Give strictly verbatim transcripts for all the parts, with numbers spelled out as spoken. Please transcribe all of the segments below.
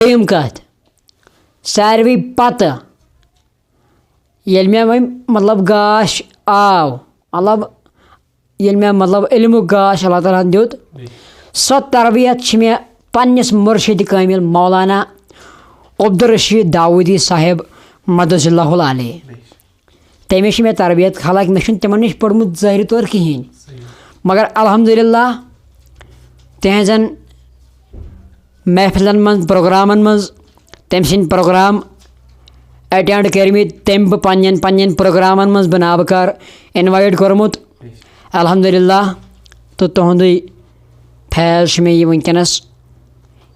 دوٚیِم کَتھ، ساروی پَتہٕ ییٚلہِ مےٚ وۄنۍ مطلب گاش آو، مطلب ییٚلہِ مےٚ مطلب علمُک گاش اللہ تعالیٰ ہَن دیُت، سۄ تربیت چھِ مےٚ پنٛنِس مُرشِدِ کٲمِل مولانا عبدالرشیٖد داوودی صاحب مدث اللہ علیہ۔ تٔمِس چھِ مےٚ تربیت، حالانکہِ مےٚ چھُنہٕ تِمَن نِش پوٚرمُت ظٲہری طور کِہیٖنۍ، مگر الحمدللہ تِہٕنٛزَن محفلن منٛز، پروگرامن منٛز تٔمۍ سٕنٛدۍ پروگرام اٹینڈ کٔرمٕتۍ، تٔمۍ بہٕ پننٮ۪ن پننٮ۪ن پروگرامن منٛز بناوٕ کار انوایٹ کوٚرمُت۔ الحمدللہ۔ تہٕ تُہُنٛدُے فیض چھُ مےٚ یہِ وٕنکیٚنس،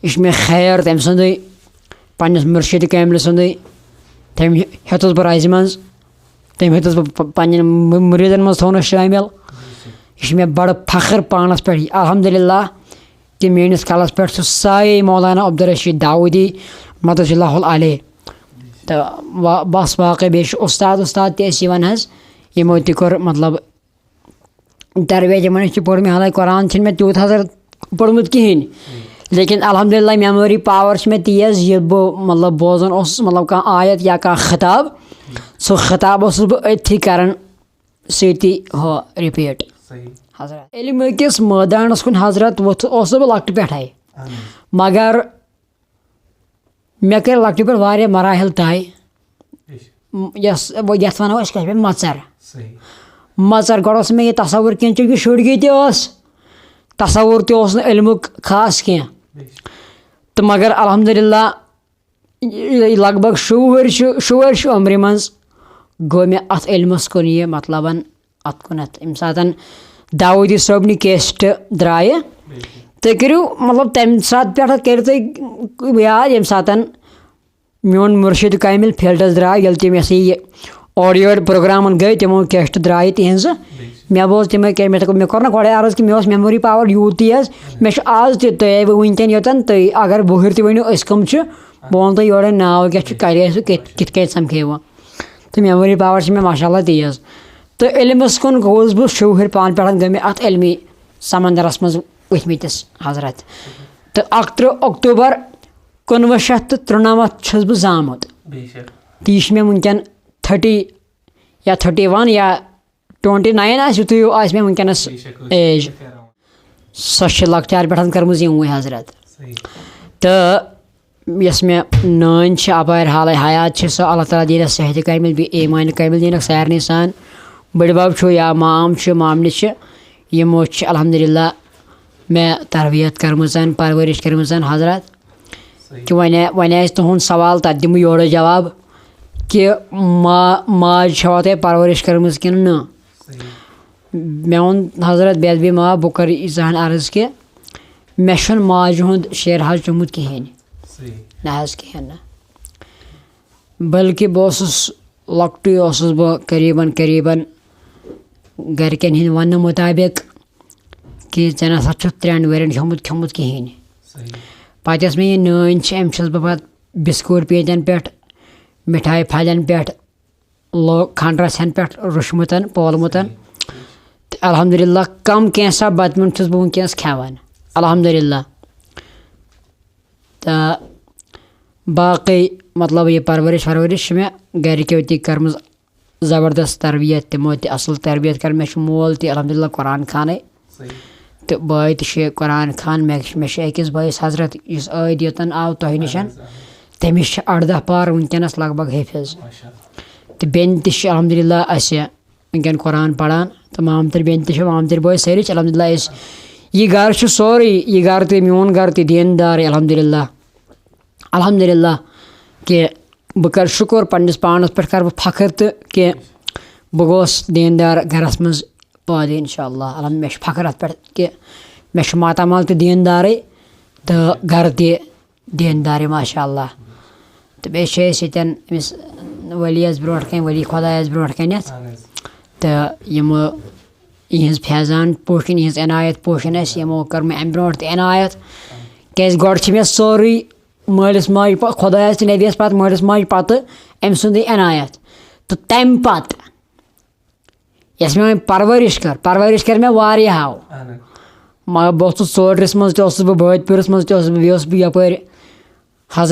یہِ چھُ مےٚ خیر تٔمۍ سُنٛدُے، پننِس مُرشِد کاملہِ سُنٛدُے۔ تٔمۍ ہیوٚتُس بہٕ رزِ منٛز، تٔمۍ ہیوٚتُس بہٕ پ-، پننٮ۪ن مُ-، مُریٖدن منٛز تھوونس شٲمِل۔ یہِ چھُ مےٚ بڑٕ فخر پانس پٮ۪ٹھ۔ الحمدللہ، کہِ میٲنِس کلس پٮ۪ٹھ چھُ سایے مولانا عبدالرشید داوودی مدث اللہ علیہ۔ تہٕ وا-، بس واقعی بیٚیہِ چھُ استاد، استاد تہِ اَسہِ یِوان حظ، یِمو تہِ کوٚر مطلب تربیت، یِمن نِش تہِ پوٚر مےٚ، حالانکہِ قرآن چھُنہٕ مےٚ تیوٗت حضرت پوٚرمُت کِہیٖنۍ، لیکن الحمدللہ memory power چھِ مےٚ تیز۔ یہِ بہٕ مطلب بوزان اوسُس، مطلب کانٛہہ آیت یا کانٛہہ خطاب، سُہ خطاب اوسُس بہٕ أتھی کران سۭتی ہُہ repeat۔ صحیح۔ حضرت علم کِس مٲدانَس کُن حضرت ووٚتھ-، اوسُس بہٕ لۄکٹہِ پٮ۪ٹھَے۔ اہن حظ۔ مگر مےٚ کٔرۍ لۄکٹہِ پٮ۪ٹھ واریاہ مراحل طے۔ اِش۔ م-، یَس، یَتھ وَنو أسۍ کٲشِر پٲٹھۍ مَژَر۔ صحیح۔ مَژَر، گۄڈٕ اوس نہٕ مےٚ یہِ تصوُر کینٛہہ، چوٗنٛکہِ شُرۍ گٔے تہِ ٲس، تصوُر تہِ اوس نہٕ علمُک خاص کینٛہہ۔ اِش۔ تہٕ مگر الحمدللہ، یہِ لگ بگ شُوہٕرۍ چھُ، شُوہٕرۍ چھُ عمرِ منٛز گوٚو مےٚ اَتھ علمَس کُن یہِ، مطلباً اَتھ کُنَتھ۔ ییٚمہِ ساتَن داوودی صٲبنہِ کیسٹہٕ درٛایہِ، تُہۍ کٔرِو، مطلب، تَمہِ ساتہٕ پٮ۪ٹھ کٔرِو تُہۍ یاد، ییٚمہِ ساتَن میون مُرشِد کامِل فیٖلڈَس درٛاو، ییٚلہِ تِم یہِ ہسا یہِ اورٕ یورٕ پروگرامَن گٔے، تِمو کیسٹہٕ درٛایہِ تِہِنٛزٕ۔ مےٚ بوز تِمَے کیسٹہٕ، مےٚ کوٚر نہ گۄڈَے عرض کہِ مےٚ اوس memory power یوٗت تیز، مےٚ چھُ آز تہِ، تُہۍ آیوٕ وٕنکٮ۪ن یوٚتَن، تُہۍ اگر بُہِرۍ تہِ ؤنِو أسۍ کٕم چھِ، بہٕ وَنہٕ تۄہہِ یورَے ناو کیٛاہ چھُ، کَتہِ ٲسِو، کِتھ، کِتھ کٔنۍ سَمکھیوٕ۔ تہٕ memory power چھِ مےٚ ماشاء اللہ تیز۔ تہٕ علمَس کُن گوٚوُس بہٕ شُوہٕرۍ پانہٕ پٮ۪ٹھ، گٔے مےٚ اَتھ علمی سمندرَس منٛز ؤتھۍ مٕتِس حضرت۔ تہٕ اَکتٕرٛہ اکتوبر کُنوُہ شیٚتھ تہٕ ترُنَمَتھ چھُس بہٕ زامُت۔ بے شک۔ تہٕ یہِ چھِ مےٚ وٕنکٮ۪ن thirty یا thirty one یا twenty nine آسہِ، یُتُے ہیوٗ آسہِ مےٚ وٕنکیٚنَس بے شک، age۔ سۄ چھِ لۄکچار پٮ۪ٹھ کٔرمٕژ یِموٕے حضرت۔ صحیح۔ تہٕ یۄس مےٚ نٲنۍ چھِ اَپارِ حالے حیات چھِ، سۄ اللہ تعالیٰ دِیٖنَس صحتِ کامِل، بیٚیہِ ایٖمانِ کامِل دِیٖنَکھ سارنٕے سان۔ بٕڈِبَب چھُ یا مام چھُ، مامنہِ چھِ، یِمو چھِ الحمدللہ مےٚ تربیت کٔرمٕژ، پرورِش کٔرمٕژ حضرت۔ صحیح۔ کہِ وۄنۍ، وۄنۍ آسہِ تُہُنٛد سوال، تَتھ دِمہٕ یورَے جواب کہِ ما-، ماجہِ چھَوا تۄہہِ پرورِش کٔرمٕژ کِنہٕ نہٕ؟ صحیح۔ مےٚ ووٚن حضرت بے ادبی معاف، بہٕ کَرٕ ییٖژاہَن عرض کہِ مےٚ چھُنہٕ ماجہِ ہُنٛد شیر حظ چوٚمُت کِہیٖنۍ۔ صحیح۔ نہ حظ کِہیٖنۍ نہٕ۔ بلکہِ بہٕ اوسُس لۄکٹُے اوسُس بہٕ قریٖباً قریٖباً گَرِکٮ۪ن ہِنٛدۍ وَننہٕ مُطابِق کہِ ژےٚ نہ سا چھُتھ ترٛٮ۪ن ؤرِین کھیوٚمُت کھیوٚمُت کِہیٖنۍ۔ صحیح۔ پَتہٕ یۄس مےٚ یہِ نٲنۍ چھِ، أمِس چھُس بہٕ پَتہٕ بِسکوٗٹ پیٖنٛتٮ۪ن پٮ۪ٹھ، مِٹھایہِ پھَلٮ۪ن پٮ۪ٹھ، لو-، کھنٛڈ رَژھٮ۪ن پٮ۪ٹھ روٚچھمُت، پولمُت۔ تہٕ الحمدللہ کَم کینٛژھا بَتہٕ میوٚنٛڈ چھُس بہٕ وٕنکیٚنَس کھٮ۪وان، الحمدللہ۔ تہٕ باقٕے مطلب یہِ پرورِش ورورِش چھِ مےٚ گَرِکیو تہِ کٔرمٕژ زبردست تربیت، تِمو تہِ اَصٕل تربیت کٔر۔ مےٚ چھُ مول تہِ الحمدللہ قرآن خانٕے۔ صحیح۔ تہٕ بٲے تہِ چھِ قرآن خان۔ مےٚ، مےٚ چھِ أکِس بٲیِس حضرت، یُس عٲدۍ یوتَن آو تۄہہِ نِش۔ اہن حظ، اہن حظ۔ تٔمِس چھِ اَرداہ پار وٕنکیٚنَس لگ بگ حٲفظ۔ ماشاء اللہ۔ تہٕ بیٚنہِ تہِ چھِ الحمدللہ اَسہِ وٕنکیٚن قرآن پَران۔ تہٕ مامتٕرۍ بیٚنہِ تہِ چھِ، مامتٕرۍ بٲے سٲری چھِ الحمدللہ أسۍ۔ یہِ گَرٕ چھُ سورُے، یہِ گَرٕ تہِ، میون گَرٕ تہِ دیٖندارٕے الحمدللہ۔ الحمدللہ کہِ بہٕ کَرٕ شُکُر پنٛنِس پانَس پٮ۪ٹھ، کَرٕ بہٕ فخر تہٕ کہِ بہٕ گوس دیٖندار گَرَس منٛز پٲدٕ، اِنشاء اللہ۔ الحمد-، مےٚ چھُ فخر اَتھ پٮ۪ٹھ کہِ مےٚ چھُ ماتامال تہِ دیٖندارٕے تہٕ گَرٕ تہِ دیٖندارٕے، ماشاء اللہ۔ تہٕ بیٚیہِ چھِ أسۍ ییٚتٮ۪ن أمِس ؤلیَس برونٛٹھ کَنہِ، ؤلی خۄدایَس برونٛٹھ کَنٮ۪تھ۔ اہن حظ۔ تہٕ یِمہٕ یِہٕنٛز فیضان پوشِن، یِہٕنٛز عنایت پوشِن اَسہِ، یِمو کٔر مےٚ اَمہِ برونٛٹھ تہِ عنایت۔ کیٛازِ گۄڈٕ چھِ مےٚ سورُے مٲلِس ماجہِ پَ-، خۄدایَس تہٕ نبیَس پَتہٕ، مٲلِس ماجہِ پَتہٕ أمۍ سُنٛدٕے عنایت۔ تہٕ تَمہِ پَتہٕ یۄس مےٚ وۄنۍ پَرؤرِش کٔر، پَرؤرِش کٔر مےٚ واریاہَو۔ اہن حظ۔ مگر بہٕ اوسُس ژوڈرِس منٛز تہِ اوسُس بہٕ، بٲدپوٗرِس منٛز تہِ اوسُس بہٕ، بیٚیہِ اوسُس بہٕ یَپٲرۍ حضرت